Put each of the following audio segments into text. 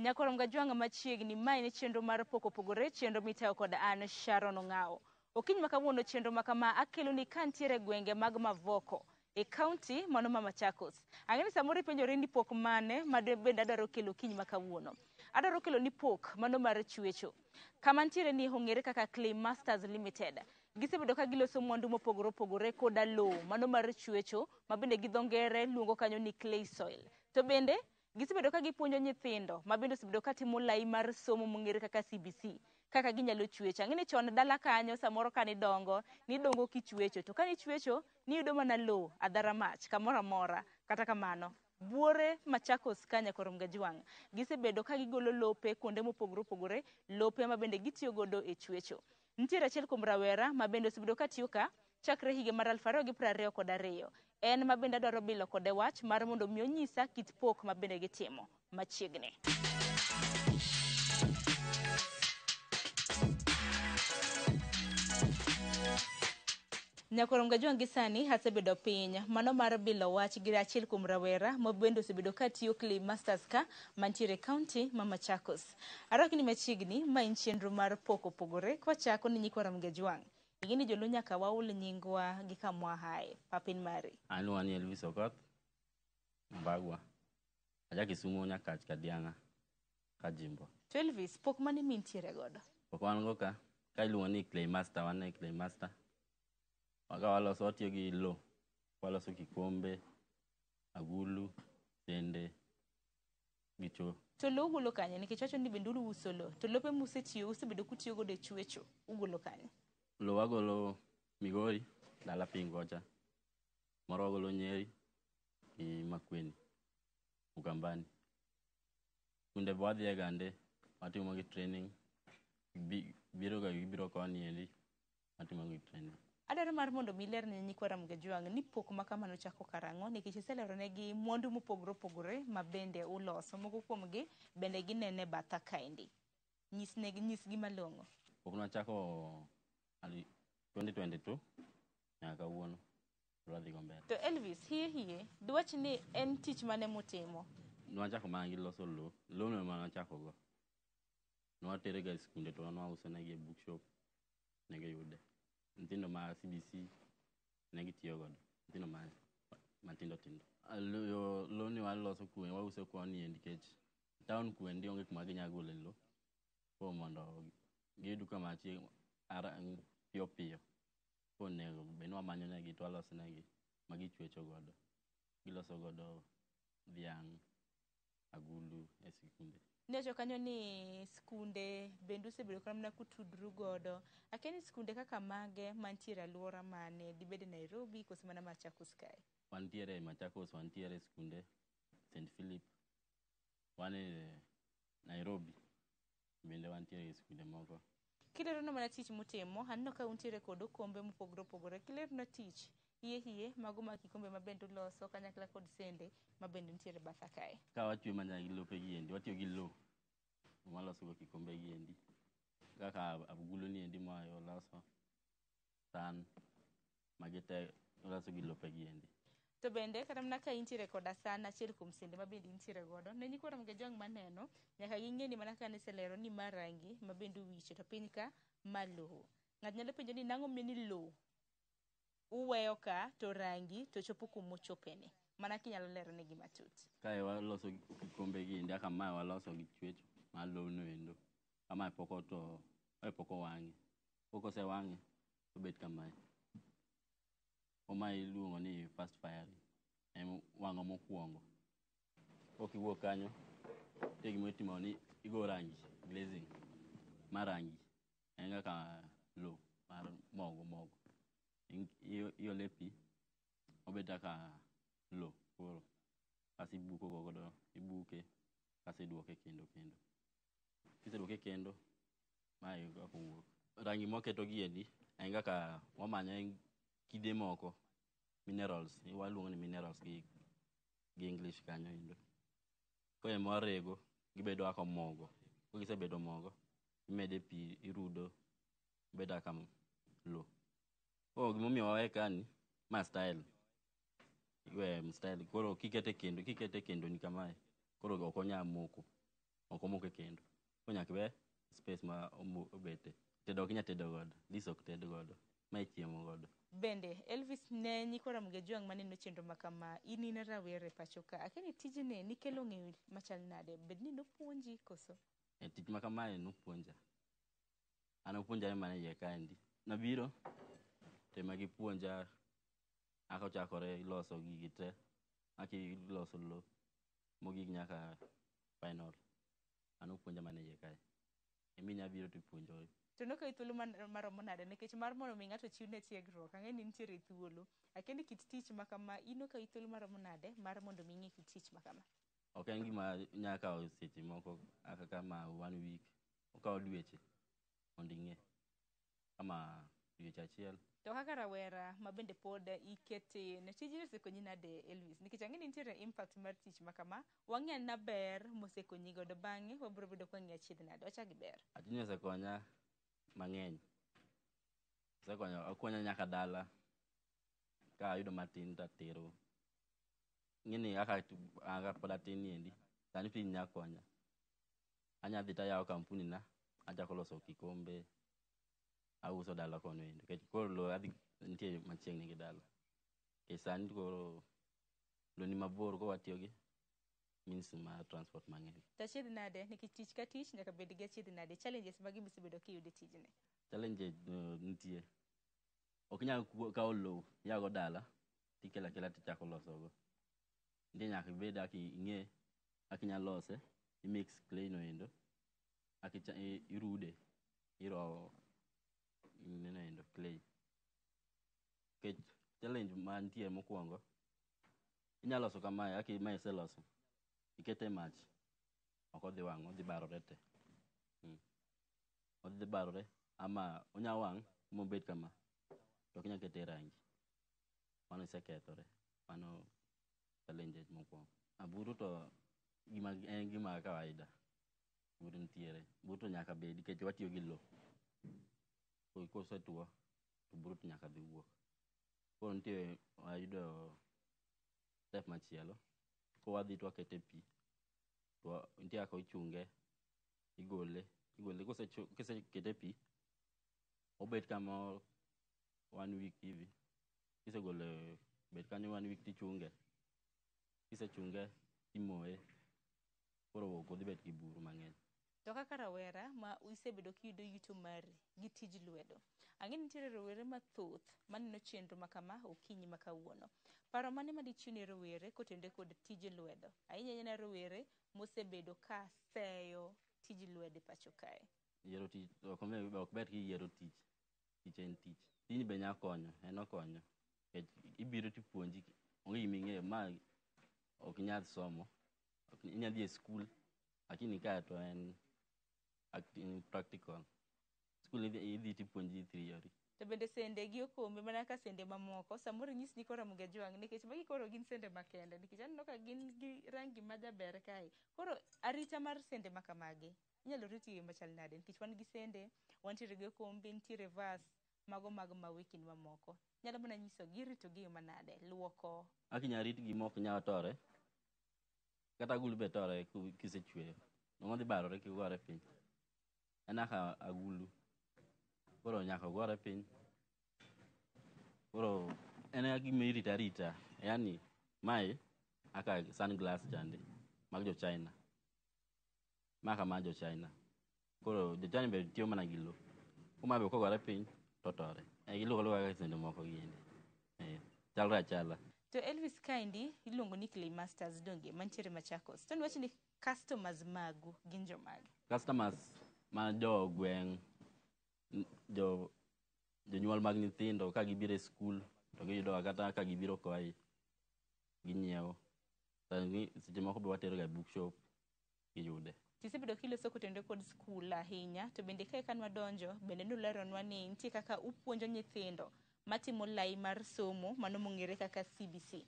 Nyakorom Gajwang' machiegni, mae en chenro mar pok opogore, chenro mitayo kod an Sharon Ong'awo. Okinyi ma kawuono chenro ma kama akelo ni kantiere gwenge mag Mavoko e kaunti mano ma Machakos. Ang'e ni samoro ipenjori ni pok mane ma bende adwaro kelo okinyi ma kawuono. Adwaro kelo ni pok mano mar chwecho. Kama ntiere ni ong'ere kaka Clay Masters Limited. Gisebedo ka giloso mwandu mopogore opogore koda lowo mano mar chwecho ma bende gi dho ngere luongo kanyo ni clay soil. To bende gisebedo ka gipuonjo nyithindo ma bende osebedo ka timo lai mar somo mong'ere kaka CBC kaka ginyalo chwecho. Ang'e ni chon dala kanyo samoro ka nidongo, nidongo kichwecho. To ka nichwecho, niyudo mana lowo adhara mach kamoro amora. Kata kamano, buore Machakos ka Nyakorom Gajwang' gisebedo ka gigolo lope kuonde mopogore opogore, lope ma bende gitiyo godo e chwecho. Nitiere achiel kuom rawera ma bende osebedo ka tiyo ka chakre higa mar 2022. En ma bende adwaro bilo kode wach mar mondo mi onyisa kit pok ma bende gitimo machiegni. Nyakorom Gajwang' gi sani asebedo piny mano mar bilo wach gi achiel kuom rawera ma bende osebedo ka tiyo Clay Masters ka mantiere e kaunti ma Machakos. Arwaki ni machiegni ma en chenro mar pok opogore kwachako ni nyikwa Ramogi Ajwang'. Ing'e ni joluo nyaka waul nyingwa gi kamwahae. Papin mari. An iluonga ni Elvis Okoth Mbagwa. Aja Kisumu Nyakach Kadiang'a Kajimbo. To Elvis, pok mane mintiere godo? Pok wan go ka, ka iluongo ni Clay Master, wan e Clay Master. Ka waloso watiyo gi lo, waloso kikombe, agulu, sende gi cho. To lo ugolo kanye? Nikech wacho ni bende uso lo. To lope musetiyo, usebedo kutiyo godo e chwecho, ugolo kanye? Lo wagolo Migori, dala piny kocha. Moro wagolo Nyeri gi Makueni, Ukambani. Skunde be wadhiye gande, watimo gi training. Biro ga gibiro koni endi, watimo gi training. Adwaro mar mondo mi iler ne nyikwa Ramogi Ajwang' ni pok ma kama nochako karang'o nikech iselero negi mwandu mopogore opogore ma bende uloso. Moko kuomgi bende ginene batha kaendi. Nyis negi, nyisgi malong'o. Pok nwachako 2022 nyaka kawuono wadhi go mbele. To Elvis, hie hie, dwach ni en tich mane mutimo? Nwachako mana gi loso lo, lono ema nwachako go. Nwatere ga e skunde to wan wauso negi e bookshop ne giyude. Nyithindo ma CBC ne gitiyo godo, nyithindo ma matindo tindo. Loni waloso kwe, wauso koni nikech town kwendi onge kuma ginya gole lo. Koro mondo giyud kama piyo piyo. Koro onego bed ni wamanyo negi to waloso negi ma gichwecho godo. Giloso godo dhiang', agulu e sikunde. Niwacho kanyo ni skunde bende usebedo kata mana kutudru godo. Akia ni skunde kaka mage mantiere alwora mane, dibed Nairobi koso mana Machakos kae? Wantiere Machakos, wantiere skunde St. Philip, wan e Nairobi bende wantiere e skunde moko. Kilerona mana tich mutimo, aneno ka untiere kod okombe mopogore opogore. Kilerona tich hie hie, mago mag kikombe ma bende uloso kanyakla kod sende ma bende nitiere batha kae. Ka wachwe mana gi lope gi endi, watiyo gi lo waloso go kikombe gi endi. Kaka agulu ni endi ma waloso, san, magi te waloso gi lope gi endi. To bende kata mana ka intiere koda san achiel kuom sende ma bende intiere godo, ne nyikwa Ramogi Ajwang' maneno, nyaka ging'e ni mana kaka niselero ni ma rangi ma bende uwicho to piny ka ma lowo. Ng'ato nyalo penjo ni nang'o omiyo ni lowo uweyo ka to rangi to chopo kumochopeni. Mana kinyalo lero negi matut. Kae waloso kikombe gi endi, kaka mae waloso gi chwech mar lowo endo. Kamae pok oto, mae pok owang'e. Pok osewang'e, obet kamae. Mae iluongo ni first firing. En wang'o mokwongo. Kok iwuok kanyo, nitie gima itimo ni igo rangi, glazing. Ma rangi. En kaka lo mar mogo mogo. Iole pi, obet kaka lo koro. Kasto ibuko godo, ibuke, kasto iduoke kendo kendo. Kiseduoke kendo, mae e kaka owuok. Rangi mwaketo gi endi, en kaka wamanyo kide moko, minerals, waluongo ni minerals gi English kanyo endo. Koro ema warego, gibedo kaka mogo. Koro gisebedo mogo, imede pi, irudo, bedo kaka lo. Koro gimomiyo wawe kani, ma style. Iwe style. Koro kikete kendo, kikete kendo ni kamae, koro ok onya moko. Ok omok e kendo. Koro nyaka iwe space ma obete. Tedo ok inyal tedo godo. Dis ok ted godo. Ma ichiemo godo. Bende, Elvis ne nyikwa Ramogi Ajwang' maneno chenro ma kama, in in rawera e pacho ka. Akia ni tijni nikelo ng'eyo machal nade? Bed ni nopuonji koso? E tich ma kamae nopuonja. An opuonja mana iye kaendi. Nabiro to ema gipuonja kaka ochakore loso gigi te. Kaka iloso lo mogik nyaka final. An opuonja mana iye kae. Emi inya biro tipuonjori. To nokawi thuolo maromo nade? Nikech mar mondo mi ng'ato chiwne tiegruok, ang'e ni nitiere thuolo. Akia ni kit tich ma kama, in okawi thuolo maromo nade mar mondo mi ing'e kit tich ma kama? Ok en gima nyalo kawo seche moko kaka kama 1 week. Okawo dweche mondo ing'e. Kama dweche achiel. To kaka rawera ma bende pod ikete ne tijni osekonyi nade Elvis? Nikech ang'e ni nitiere impact mar tich ma kama, wang'e na ber mosekonyi godo bang'e wabiro bedo ka wang'iyo achiedh nade. Wachak gi ber. Tijni osekonya mang'eny. Osekonyo, okonya nyaka dala. Ka ayudo matin to atero. Ng'eni kaka pod atin ni endi, sani tijni nya konya. Anya dhi tayawo kampuni na, achako loso kikombe, auso dala kono endi. Nikech koro lo adhi nitie machiegni gi dala. Nikech sani koro lo ni mabor koro watiyo gi means mar transport mang'eny. To achiedh nade? Nikech tich ka tich nyaka bed gi achiedh nade. Challenges mage misebedo kiyudo e tijni? Challenges nitie. Ok inyal kawo lowo iago dala tikelo akela tichako losogo. Nitie nyaka ibed kaka ing'e kaka inyalo lose, i mix clay no endo, kaka irude, irowo neno endo clay. Nikech challenge mantie mokwongo, inyalo loso kamae kaka mae iseloso, ikete e mach, ok odhi wang', odhi barore te. Odhi barore ama onya wang' mobed kama, to ok inyal kete rangi. Mano isekethore. Mano challenges mokwongo. Buru to gima en gima kawaida. Buru nitiere. Buru to nyaka bedi nikech watiyo gi lo. Kosetuo to buru to nyaka dhi wuok. Koro nitie wayudo step machielo. Koro wadhi to wakete pi. To nitie kaka ichunge, igole, igole kisekete e pi, obet kama 1 week hivi. Kisegole bet kanyo 1 week tichunge. Kisechunge timoye. Koro ok odhi bet gi buru mang'eny. To kaka rawera ma isebedo kiyudo yuto mari gi tij lwedo, ang'e ni nitiere rowere mathoth maneno chenro ma kama okinyi ma kawuono. Paro mane madichiw ne rowere kotenore kod tij lwedo? Ahinya ahinya rowere mosebedo ka seyo tij lwedo e pacho kae. Yiero tich, ok ber kiyiero tich. Tich en tich. Tijni be nya konyo, en okonyo. Nikech ibiro tipuonji, onge gima ing'eyo, ma ok inyal somo, inyal dhi e skul, lakini kae to en practical. Skul idhi tipuonji theory. To bende sende gi okombe mana kaka sende mamoko, samoro inyis ni koro Ramogi Ajwang' nikech magi koro gin sende makende, nikech aneno ka gin gi rangi majaber kae. Koro arita mar sende ma kamagi inyalo rit e yo machal nade? Nikech wan gi sende, wantiere gi okombe, nitiere vas mago mag mawe kind mamoko. Inyalo mana nyisogi irito gi e yo manade? Luoko. Kaka inyalo rit gi ma ok nyal tore, kata agulu be tore kisechweyo. Donge odhi barore kigore piny. En kaka agulu. Koro nyaka ogore piny. Koro en gima irito arita. Yaani mae kaka sunglass chande mag jo China. Ma kama jo China. Koro jo China be tiyo mana gi lo. Koro ma be kogore piny to tore. Giluoko aluoka kaka sende moko giendi. Chalre achala. To Elvis kaendi iluongo ni Clay Masters donge mantiere Machakos. To niwach ni customers magu gin jomage? Customers ma jo gweng', jonyuol mag nyithindo ka gibiro e skul to giyudo kata ka gibiro koa ginyiewo. Seche moko be watero ga e bookshop giyude. Tisebedo kiloso kotenore kod skul ahinya, to bende kae ka nwadonjo bende nuleronwa ni nitie kaka upuonjo nyithindo matimo lai mar somo mano mong'ere kaka CBC.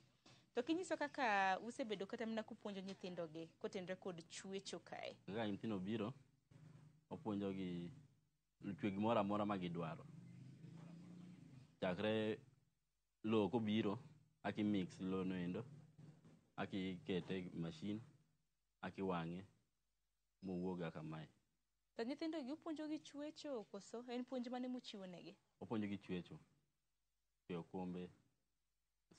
To kinyiso kaka usebedo kata mana kupuonjo nyithindogi kotenore kod chwecho kae. Kaka nyithindo biro, wapuonjogi chwe gimoro amora ma gidwaro. Chakre lowo kobiro, kaka i mix lowo no endo, kaka ikete e machine, kaka iwang'e mowuog. Owuok kaka mae. To nyithindo gi upuonjogi chwecho koso en puonj mane muchiwo negi? Wapuonjogi chwecho, chweyo okombe,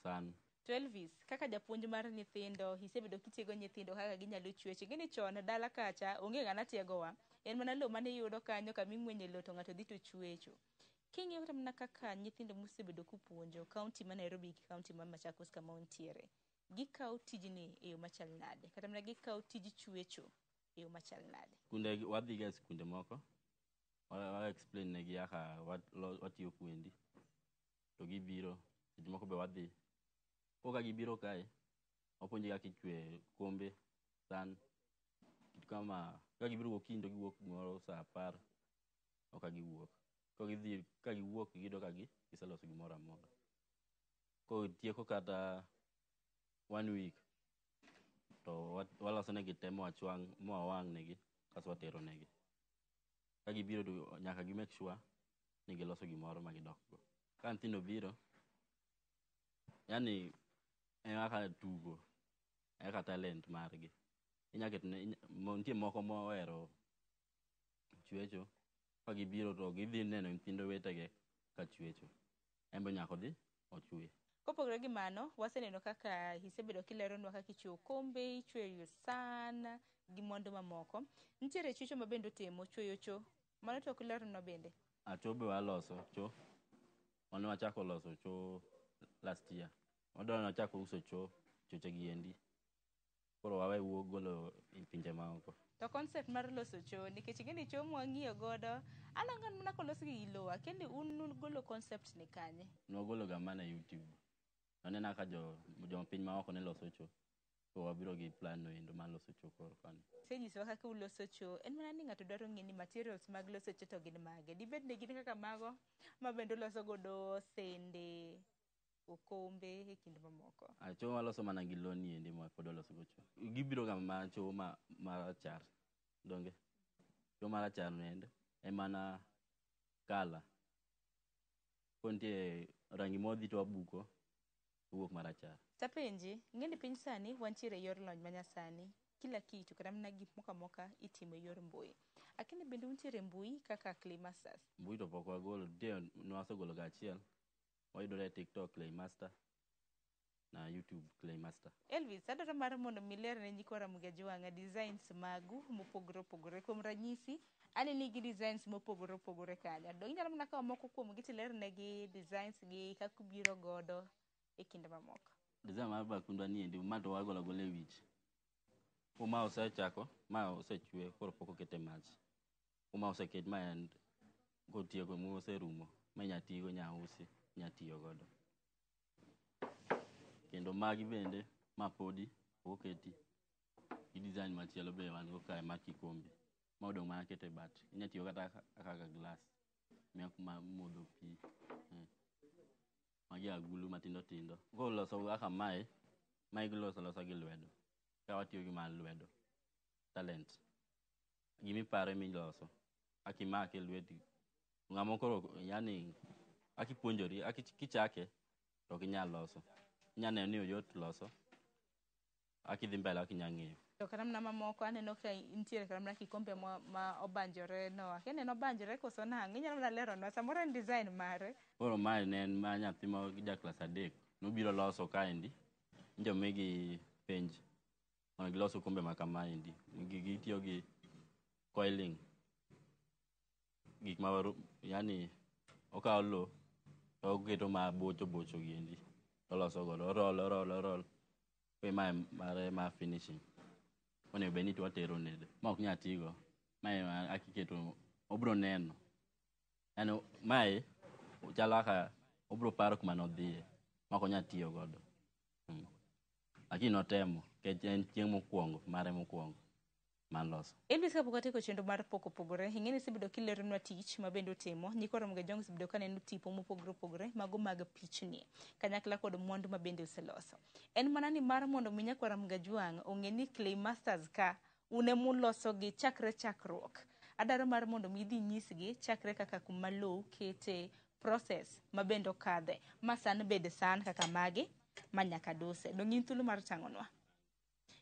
san. To Elvis, kaka japuonj mar nyithindo, isebedo kitiego nyithindo kaka ginyalo chwecho. Ing'e ni chon dala kacha onge ng'ana tiegowa. En mana lowo mane iyudo kanyo kama ing'wenye lowo to ng'ato dhi to chwecho. King'iyo kata mana kaka nyithindo musebedo kupuonjo kaunti ma Nairobi gi kaunti ma Machakos kama untiere, gikawo tijni e yo machal nade? Kata mana gikawo tij chwecho e yo machal nade? Skunde wadhiga e skunde moko, wa explain negi kaka watiyo kwendi, to gibiro, seche moko be wadhi. Koro ka gibiro kae, wapuonjogi kaka ichwe kombe, san, kit kama, ka gibiro gokinyi to giwuok gimoro saa 10, ok giwuok. Koro gidhi, ka giwuok giyudo ka giseloso gimoro amora. Koro tieko kata 1 week, to waloso negi te mwachwang' mwawang' negi, kasto watero negi. Ka gibiro to nyaka gi make sure ni giloso gimoro ma gidok go. Ka nyithindo biro, yani en kaka tugo, en kaka talent margi. Inya ketone, nitie moko mohero chwecho, ka gibiro to gidhi neno nyithindo wetegi ka chwecho. En be nyaka odhi ochwe. Kopogore gi mano, waseneno kaka isebedo kileronwa kaka ichweyo okombe, ichweyo san gi mwandu mamoko. Nitiere chwecho ma bende utimo, chweyo cho. Mano to ok ileronwa bende? Cho be waloso, cho. Mane wachako loso cho last year. Wadwa ni wachak uso cho, choche gi endi. Koro wawe wuok golo e pinje maoko. To concept mar loso cho, nikech ing'e ni cho mwang'iyo godo, aneno mana kolos gi lowo, akia ni un nugolo concept ni kanye? Nwagolo ga mana e YouTube. Waneno ka jo piny maoko ne loso cho. Koro wabiro gi plan no endo mar loso cho koro koni. Isenyisowa kaka uloso cho, en mana ni ng'ato dwaro ng'e ni materials mag loso cho to gin mage. Dibed ni gin kaka mago ma bende uloso godo sende, okombe e kind mamoko. Cho waloso mana gi lowo ni endi ma pod waloso go cho. Gibiro ga mana cho marachar, donge? Cho marachar no endo en mana colour. Koro nitie rangi modhi to wabuko, owuok marachar. Tapenji, ing'e ni piny sani wantiere e yor lony manyasani. Kila kitu kata mana gik moko amoka itimo e yor mbui. Akia ni bende untiere e mbui kaka Clay Masters? Mbui to pok wagolo, nitie nwasegolo ga achiel. Wayudore e TikTok Clay Master na YouTube Clay Master. Elvis, adwaro mar mondo mi iler ne nyikwa Ramogi Ajwang'a designs magu mopogore opogore. Kuom ranyisi, aneno gi designs mopogore opogore kanyo. Donge inyalo mana kawo moko kuomgi tiler negi designs gi kaka ubiro godo e kinde mamoko. Design mar bakundwa ni endi, ma to wagolo agola e wich. Ko ma osechako, ma osechwe, koro pok okete mach. Ko ma oseket, ma en kotieko moserumo, ma inya tigo, inya usi, inya tiyo godo. Kendo magi bende, ma podi pok oketi. Gi design machielo be wan go kae mar kikombe. Ma odong' mana keto e bat. Inya tiyo kata kaka glass. Ma modho pi. Magi agulu matindo tindo. Koro loso kaka mae, mae giloso alosa gi lwedo. Ka watiyo gi mar lwedo. Talent. Gimiparo emiloso. Kaka imake e lweti. Ng'ama koro, yani, kaka ipuonjori, kaka kichake, to ok inyal loso. Inya neno ni oyot loso. Kaka idhi mbele ok inyal ng'eyo. To kata mana mamoko aneno ka nitiere kata mana kikombe ma obanjore no. Akia ni en obanjore koso nang'o? Inyalo mana leronwa, samoro en design mare. Koro mae ne en mar nyathi ma ja klas 3. Nobiro loso kaendi. Njo migi penj mondo gilos okombe ma kamaendi. Gitiyo gi coiling. Gik ma yani okawo lowo to oketo mabocho bocho giendi. Toloso godo, orol, orol, orol. Koro mae mare mar finishing. Onego bed ni to watero nede. Ma ok nyal tigo. Mae kaka iketo, obro neno. Yani mae chalo kaka obro paro kuma nodhiye. Ma ok onyal tiyo godo. Lakini notemo, nikech en chieng' mokwongo, mare mokwongo mar loso. Elvis, kapok watieko chenro mar pok opogore, ing'e ni isebedo kileronwa tich ma bende utimo. Nyikwa Ramogi Ajwang' osebedo kaneno tipo mopogore opogore, mago mag pichni, kanyakla kod mwandu ma bende useloso. En mana ni mar mondo mi nyakwar Ramogi Ajwang' ong'e ni Clay Masters ka, un emulosogi chakre chakruok. Adwaro mar mondo mi idhi inyisgi chakre kaka kuma lowo ukete, process ma bende okadhe, ma san bed san kaka magi ma nyaka duse. Dong' in thuolo mar tang'onwa.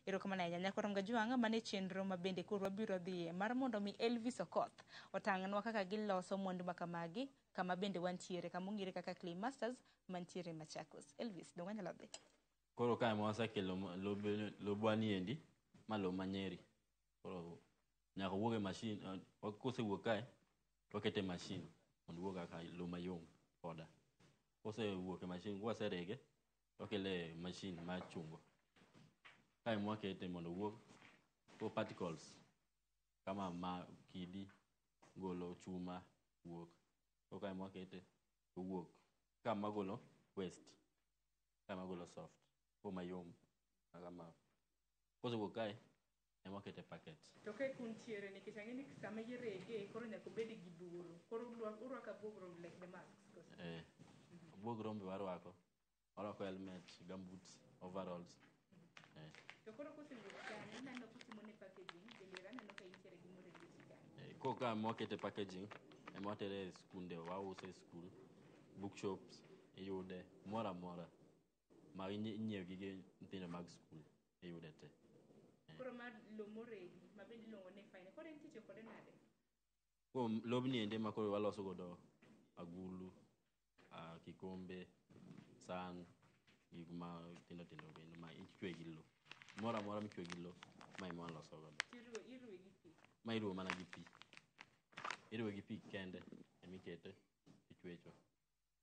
Erokamano ahinya nyakwar Mgajuang', mane chenro ma bende koro wabiro dhiye mar mondo mi Elvis Okoth otang'nwa kaka giloso mwandu ma kamagi kama bende wantiere, kama ong'ere kaka Clay Masters mantiere Machakos. Elvis, dong anyalo dhi. Koro kae ma wasekelo lobwa ni endi, ma lowo ma Nyeri. Koro nyaka owuog e machine, kosewuok kae, to wakete e machine mondo owuog kaka lowo mayom poda. Kosewuok e machine, kwaserege, to wakele e machine mar chungo. Kae mwakete mondo owuog ko particles kama ma kidi golo chuma wuok. Koro kae mwakete owuok kama golo waste, kama golo soft, ko mayom kama. Kosewuok kae, ema wakete e packet. To kae kuntiere nikech ang'e ni sama irege koro nyaka obed gi buru. Koro urwako abuog rombe like the masks koso? Abuog rombe warwako. Warwako helmet, gumboots, overalls. To koro kosewuok kanyo, aneno kotimo ne packaging, bende aneno ka intiere gi moro e lweti kanyo. Koro ka mwakete packaging, ema watere e skunde, wause e skul, bookshops, iyude, moro amora. Ma inyiewo gige nyithindo mag skul, iyude te. Koro ma lowo moregi, ma bende iluongo ni fine. Koro en titiyo kode nade? Kuom lobni endi ema koro waloso godo agulu, kikombe, san, gik ma tindo tindo kendo ma ichwe gi lowo. Moro amora michwe gi lowo, ma ema waloso godo. Iruwe gi pi? Ma iruwo mana gi pi. Iruwe gi pi kende, emikete, ichwecho.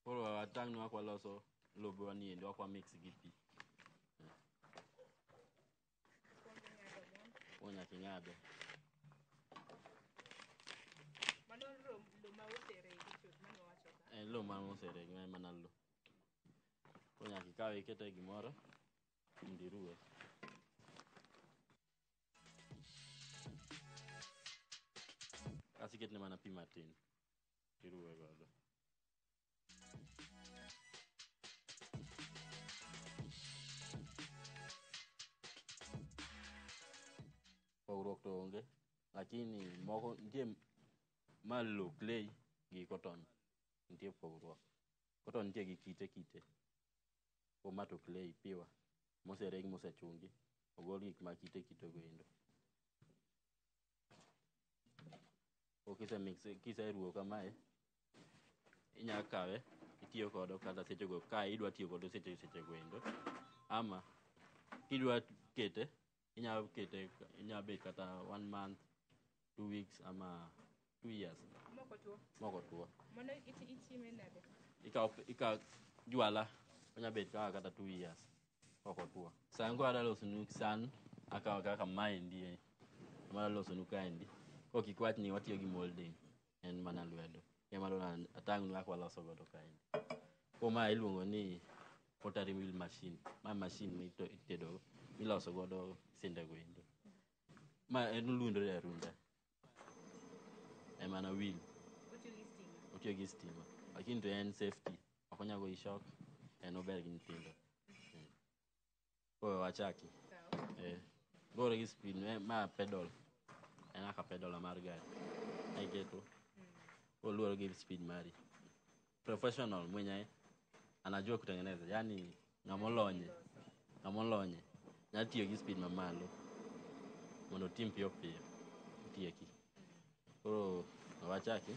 Koro atang'nu kaka waloso lobwa ni endi, ok wa mix gi pi. Koro nyaka ing'ade. Mano lowo ma oseregi chuth, mano wawacho ka. En lowo ma oseregi, en mana lowo. Koro nyaka ikawe ikete e gimoro, mondo iruwe. Kasto iketne mana pi matin, tiruwe godo. Pogruok to onge, lakini moko nitie ma low clay gi cotton nitie pogruok. Cotton nitie gi kite kite, ko ma to clay pure mosereg mosechungi, ogol gik ma kite kite go endo. Ko kise mix, kiseruwo kamae, inya kawe itiyo kodo kata seche go ka idwa tiyo godo seche seche go endo, ama kidwa kete inya kete, inya bet kata 1 month, 2 weeks ama 2 years. Moko tuo. Moko tuo. Mano itime nade? Ikawo jwala, onya bet kaka kata 2 years moko tuo. San ko adwa loso nu san akawo kaka maendi e. Ema adwa loso nu kaendi. Kok ikwach ni watiyo gi molding, en mana lwedo. Ema adwa atang'nu kaka waloso godo kaendi. Ko ma iluongo ni pottery wheel machine. Ma machine mitedo, miloso godo sende go endo. Ma en olundore arunda. En mana wheel. Otiyo gi stima. Otiyo gi stima. Lakini to en safety. Ok onyal goyi shock. En ober gi nyithindo. Koro wachaki. Luwore gi speed, ma pedal. En kaka pedal mar gari. Iketo. Koro luwore gi speed mari. Professional mwenye anajua kutengeneza, yani ng'ama olonye. Ng'ama olonye nyalo tiyo gi speed mamalo mondo otim piyo piyo otieki. Koro wachaki.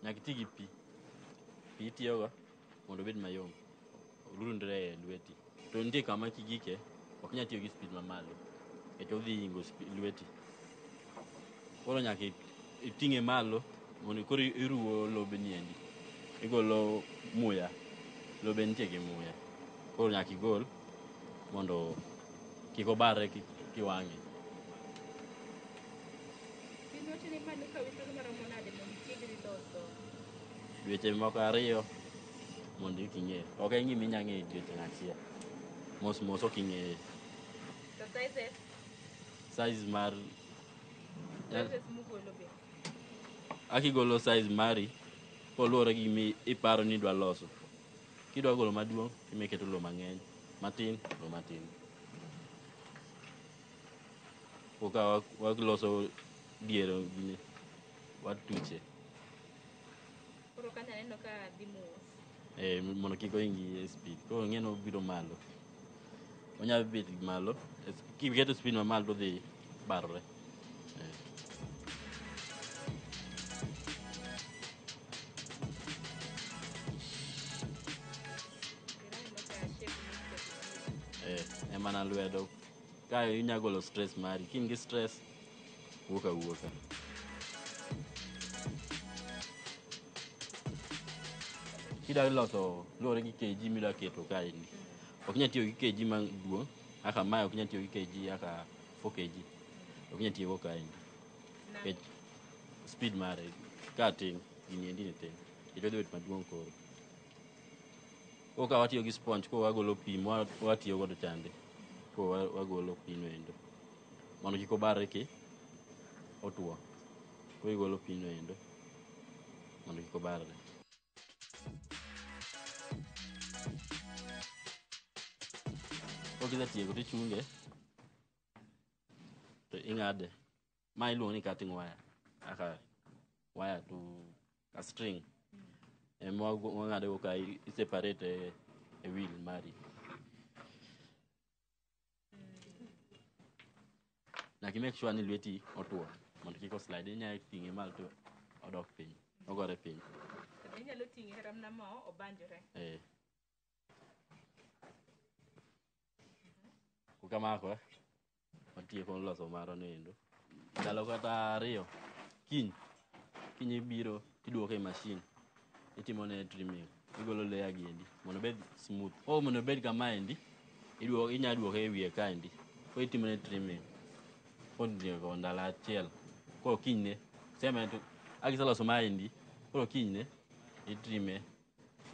Nyaka iti gi pi. Pi itiyogo mondo obed mayom. Olundre e lweti. To nitie kama kigike, ok inyal tiyo gi speed mamalo nikech odhi ingo lweti. Koro nyaka iting'e malo mondo koro iruwo lobni endi. Igolo muya. Lobe nitie gi muya. Koro nyaka igol mondo kik obarre kiwang'e. Iwacho ni mano kawi thuolo maromo nade mondo itiegri loso? Dweche moko 2 mondo eka ing'e. Ok en gima inyalo ng'eyo odiochieng' achiel. Mos mos ok ing'eye. To sizes? Size mar Sizes mugolo be? Kaka igolo size mari koluwore gi gima iparo ni idwa loso. Kidwa golo maduong', ema iketo lowo mang'eny. Matin, lowo matin. Koka waloso dier gini, watuche. Koro kanyo aneno ka dhi mos. Mondo kik ohingi e speed. Koro ing'e ni obiro malo. Onyalo bet malo, kiketo speed mamalo to odhi barore. En mana lwedo. Kae inya golo stress mari. Ka in gi stress, wuok awuoka. Kidwa loso luwore gi kg midwa keto kaendi. Ok inyal tiyo gi kg maduong' kaka mae ok inyal tiyo gi kg kaka 4 kg. Ok inyal tiyo go kaendi. Nikech speed mare ka tin, gini endi ni tin. Nikech odhi bet maduong' koro. Koro ka watiyo gi sponge, koro wagolo pi ma watiyo godo chande. Koro wagolo pino endo. Mondo kik obarre ki otuo. Koro igolo pino endo mondo kik obarre. Koro kisetieko tichunge to ing'ade. Ma iluongo ni cutting wire. Kaka wire to a string. Ema wang'ado go ka i separate e wheel mari. Nyaka i make sure ni lweti otuo mondo kik o slide. Inyalo ting'e malo to odok piny, ogore piny. Inyalo ting'e kata mana mo obanjore. Kamako watieko loso marwa no endo. Ndalo kata ariyo, kiny kiny ibiro tiduoke e machine, itimone trimming, igolo layer gi endi mondo obed smooth. Koro mondo obed kamaendi, inya duoke e wiye kaendi. Koro itimone trimming. Koro tieko ndalo achiel. Koro kinyne, seme to akiseloso maendi, koro kinyne itrime,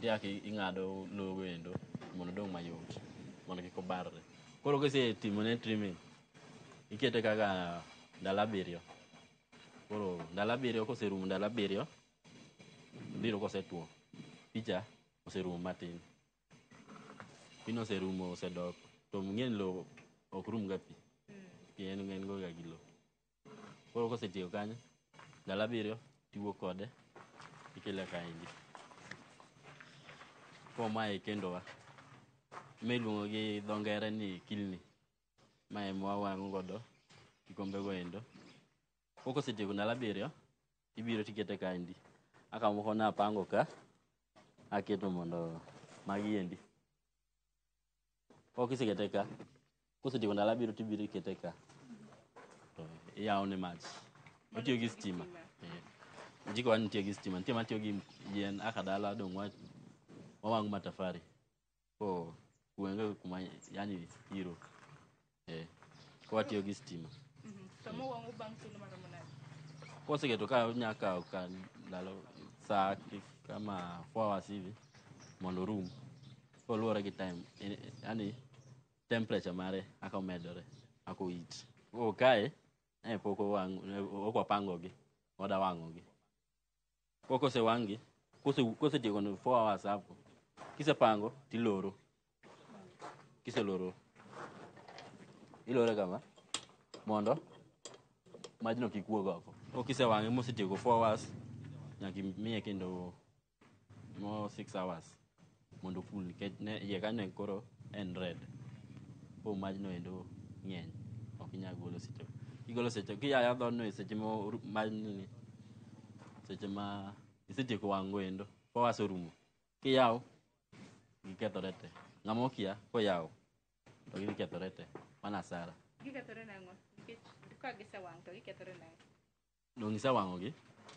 tiak ing'ado logo endo mondo odong' mayot, mondo kik obarre. Koro kisetimone trimming, ikete kaka ndalo 7. Koro ndalo 7 koserumo ndalo 7, biro kosetuo. Picha oserumo matin. Pino oserumo osedok. To ng'eny lowo ok rum ga pi. Pi en go ga gi lowo. Koro kosetieko kanyo, ndalo 7 tiwuok kode, ikele kaendi. Koro mae kendowa. Ma iluongo gi dho ngere ni kilni. Ma ema wawang'o godo kikombe go endo. Koro kosetieko ndalo 7, ibiro tikete kaendi. Kaka moko napango ka, aketo mondo magi endi. Koro kisekete ka, kosetieko ndalo 7 tibiro ikete ka. To iyawone mach. Otiyo gi stima. Jiko wa nitie gi stima. Nitie matiyo gi yien kaka dala dong' wawang'o matafari. Koro kuonge kuma yani iro. Koro watiyo gi stima. To mowang'o bang' thuolo maromo nade? Koseketo ka onya kawo ka ndalo saa kama 4 hours hivi mondo orum. Koro luwore gi time, yani temperature mare kaka omedore, kaka oit. Koro kae pok owang', ok wapango gi, wada wang'o gi. Koro kosewang' gi, kosetieko 4 hours hapo, kisepango tiloro. Kiseloro, ilore kama mondo majno kik wuog oko. Koro kisewang'e mosetieko 4 hours, nyaka imiye kendo mo 6 hours mondo okul nikech ne iye kanyo koro en red. Koro majno endo ng'eny, ok inyal golo seche. Kigolo seche, kiyayo dhodno e seche ma majni seche ma isetieko wang'o endo, 4 hours orumo. Kiyawo, gikethore te. Ng'ama okia koyawo to gidhi kethore te. Mano asara. Gikethore nang'o? Nikech ka gisewang' to gikethore nang'o? Dong' isewang'o gi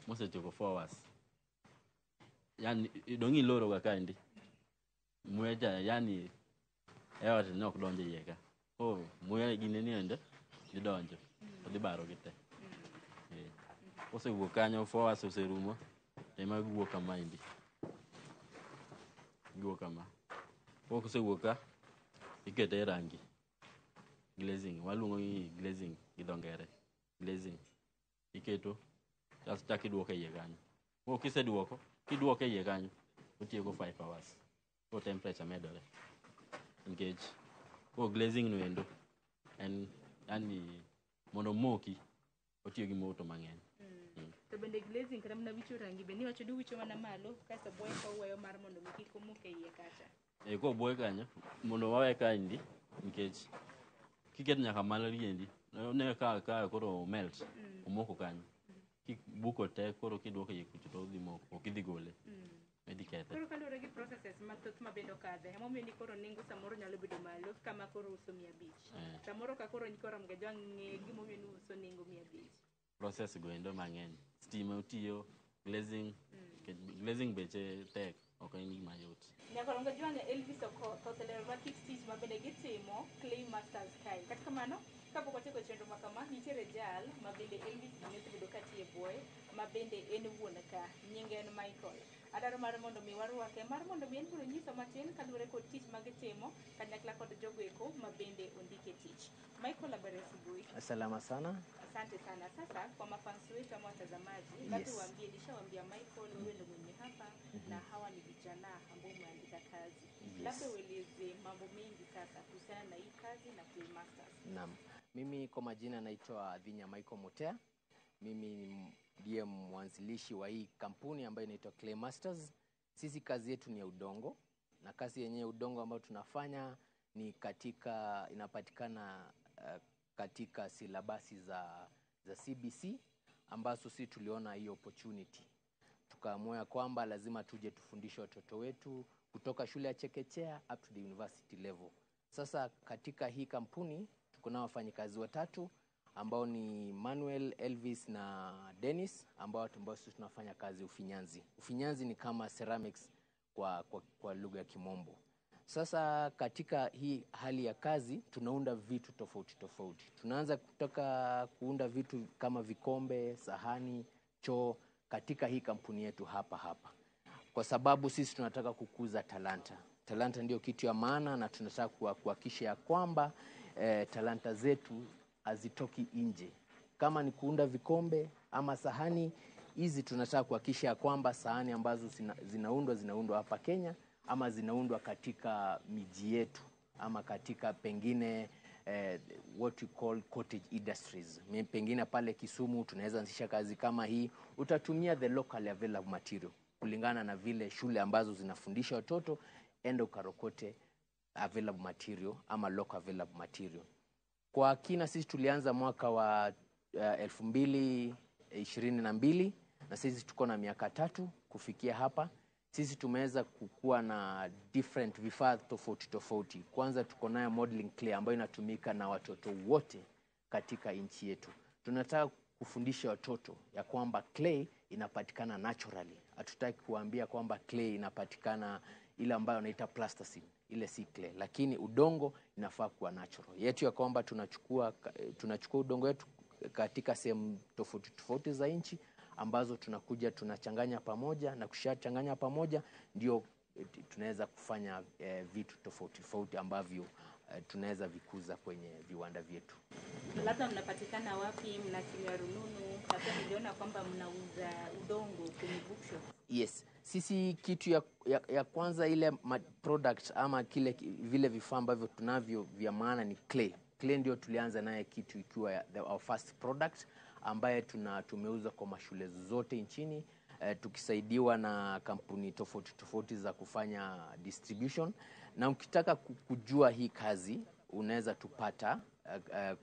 mosetieko 4 hours. Yani dong' iloro ga kaendi. Muya cha yani e ot ne ok donj e iye ka. Koro muya gine ni endo dhi donjo, odhi baro gi te. Kosewuok kanyo 4 hours oserumo, ema giwuok kama endi. Giwuok kama. Koro kosewuok ka, ikete e rangi. Glazing, waluongo ni glazing gi dho ngere. Glazing. Iketo, kasto ichako iduoke iye kanyo. Koro kiseduoko, kiduoke iye kanyo, otieko 5 hours. Koro temperature medore. Nikech koro glazing no endo en yani mondo omoki otiyo gi moto mang'eny. To bende glazing kata mana wicho rangi be niwacho ni uwicho mana malo kasto buoye to uweyo mar mondo mi kik omok e iye kacha. Koro buoye kanyo mondo wawe kaendi Nikech kiketo nyaka malo riendi, ne ka koro melt, omoko kanyo. Kibuko te koro kiduoko iye kucho to odhi moko, ok idhi gole. Idhi kethe. Koro kaluwore gi processes mathoth ma bende okadhe, emomiyo ni koro nengo samoro nyalo bedo malo kama koro uso 500. Samoro ka koro nyikwa Ramogi Ajwang' ng'e gimomiyo ni uso nengo 500. Process go endo mang'eny. Stima otiyo, glazing, glazing beche tek, ok en gima yot. Nyaka Ramogi Ajwang' Elvis Okoth oseleronwa kit tich ma bende gitimo Clay Masters kae. Kata kamano, kapok watieko chenro ma kama, nitiere jal ma bende Elvis gini osebedo katiyo e bwoye, ma bende en wuon ka, nyinge en Michael. Adwaro mar mondo mi warwake, mar mondo mi en biro nyiso matin kaluwore kod tich ma gitimo kanyakla kod jogo eko ma bende ondike tich. Michael, habari asubuhi. Salama sana. Asante sana. Sasa kwa mafans wetu ama watazamaji, labda waambie, nishawaambia Michael wewe ndio mwenye hapa na hawa ni vijana ambao umeandika kazi. Labda ueleze mambo mengi sasa kuhusiana na hii kazi na Clay Masters. Naam. Mimi kwa majina naitwa Dhinya Michael Mutea. Mimi ndiye mwanzilishi wa hii kampuni ambayo inaitwa Clay Masters. Sisi kazi yetu ni ya udongo, na kazi yenyewe udongo ambayo tunafanya ni katika, inapatikana katika silabasi za CBC ambazo sisi tuliona hiyo opportunity. Tukaamua kwamba lazima tuje tufundishe watoto wetu kutoka shule ya chekechea up to the university level. Sasa katika hii kampuni tuko na wafanyikazi watatu ambao ni Manuel, Elvis na Dennis, ambao sisi tunafanya kazi ufinyanzi. Ufinyanzi ni kama ceramics kwa lugha ya Kimombo. Sasa katika hii hali ya kazi tunaunda vitu tofauti tofauti. Tunaanza kutoka kuunda vitu kama vikombe, sahani, choo katika hii kampuni yetu hapa hapa. Kwa sababu sisi tunataka kukuza talanta. Talanta ndio kitu ya maana, na tunataka kuhakikisha ya kwamba talanta zetu hazitoki nje. Kama ni kuunda vikombe ama sahani hizi, tunataka kuhakikisha ya kwamba sahani ambazo zinaundwa hapa Kenya ama zinaundwa katika miji yetu ama katika pengine what we call cottage industries. Pengine pale Kisumu tunaweza anzisha kazi kama hii. Utatumia the local available material kulingana na vile shule ambazo zinafundisha watoto, enda ukarokote available material ama local available material. Kwa kina sisi tulianza mwaka wa 2022 na sisi tuko na miaka 3 kufikia hapa. Sisi tumeweza kukua na different vifaa tofauti tofauti. Kwanza tuko nayo modeling clay ambayo inatumika na watoto wote katika nchi yetu. Tunataka kufundisha watoto ya kwamba clay inapatikana naturally. Hatutaki kuambia kwamba clay inapatikana ile ambayo wanaita plasticine, ile si clay, lakini udongo inafaa kuwa natural. Yetu ya kwamba tunachukua udongo wetu katika sehemu tofauti tofauti za nchi ambazo tunakuja tunachanganya pamoja, na kushachanganya pamoja ndio tunaweza kufanya vitu tofauti tofauti ambavyo tunaweza vikuza kwenye viwanda vyetu. Labda mnapatikana wapi? Mna simu ya rununu? Na pia niliona kwamba mnauza udongo kwenye bookshop. Yes, sisi kitu ya kwanza ile product ama vile vifaa ambavyo tunavyo vya maana ni clay. Clay ndio tulianza naye kitu ikiwa our first product ambaye tumeuza kwa mashule zote nchini, tukisaidiwa na kampuni tofauti tofauti za kufanya distribution. Na ukitaka kujua hii kazi unaweza tupata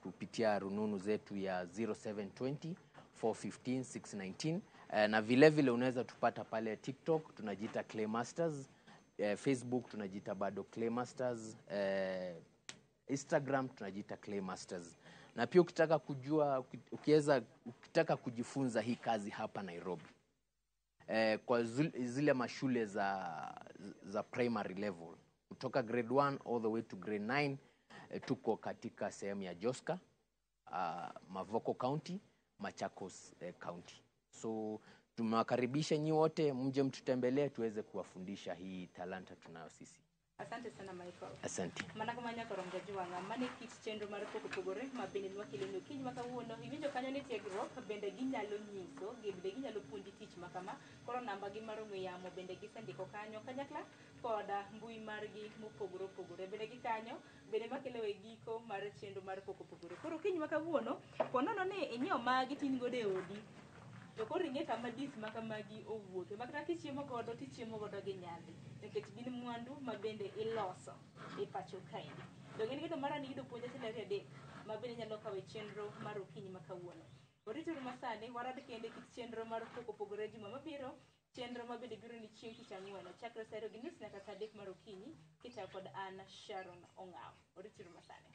kupitia rununu zetu ya 0720 415 619, na vile vile unaweza tupata pale TikTok tunajiita Clay Masters, Facebook tunajiita bado Clay Masters, Instagram tunajiita Clay Masters. Na pia ukitaka kujua, ukitaka kujifunza hii kazi hapa Nairobi, kwa zile mashule za primary level kutoka grade 1 all the way to grade 9, tuko katika sehemu ya Joska, Mavoko County, Machakos County. So tumewakaribisha nyi wote mje mtutembelee tuweze kuwafundisha hii talanta tunayo sisi. Asante sana Michael. Asante. Mana kamanya korom jajuanga mane kit chenro mar poko pogore ma bende nwakeloni okinyi ma kawuono. Iwinjo kanyo ni tiegruok bende ginyalo nyiso, bende ginyalo puonji tich ma kama. Koro namba gi mar ong'we yamo bende gisendiko kanyo kanyakla koda mbui margi mopogore opogore. Bende gi kanyo bende makelo e giko mar chenro mar poko pogore. Koro okinyi ma kawuono ponono ni inyiewo magi tin godo e odi. To koro ing'e kama dis ma kamagi owuoke. Ma kata kichiemo godo tichiemo godo gi nyadhi. Nikech gin mwandu ma bende iloso e pacho kaendi. Donge en geno mara ni yudo puonj achiel ariyo adek ma bende nyalo kawo e chenro mar okinyi ma kawuono. Warituru masani, warad kende kit chenro mar pok opogore juma mabiro, chenro ma bende biro ni chieng' tich ang'wen, chakre saa ariyo gi nus nyaka saa adek mar okinyi, kitayo kod an Sharon Ong'aw. Warituru masani.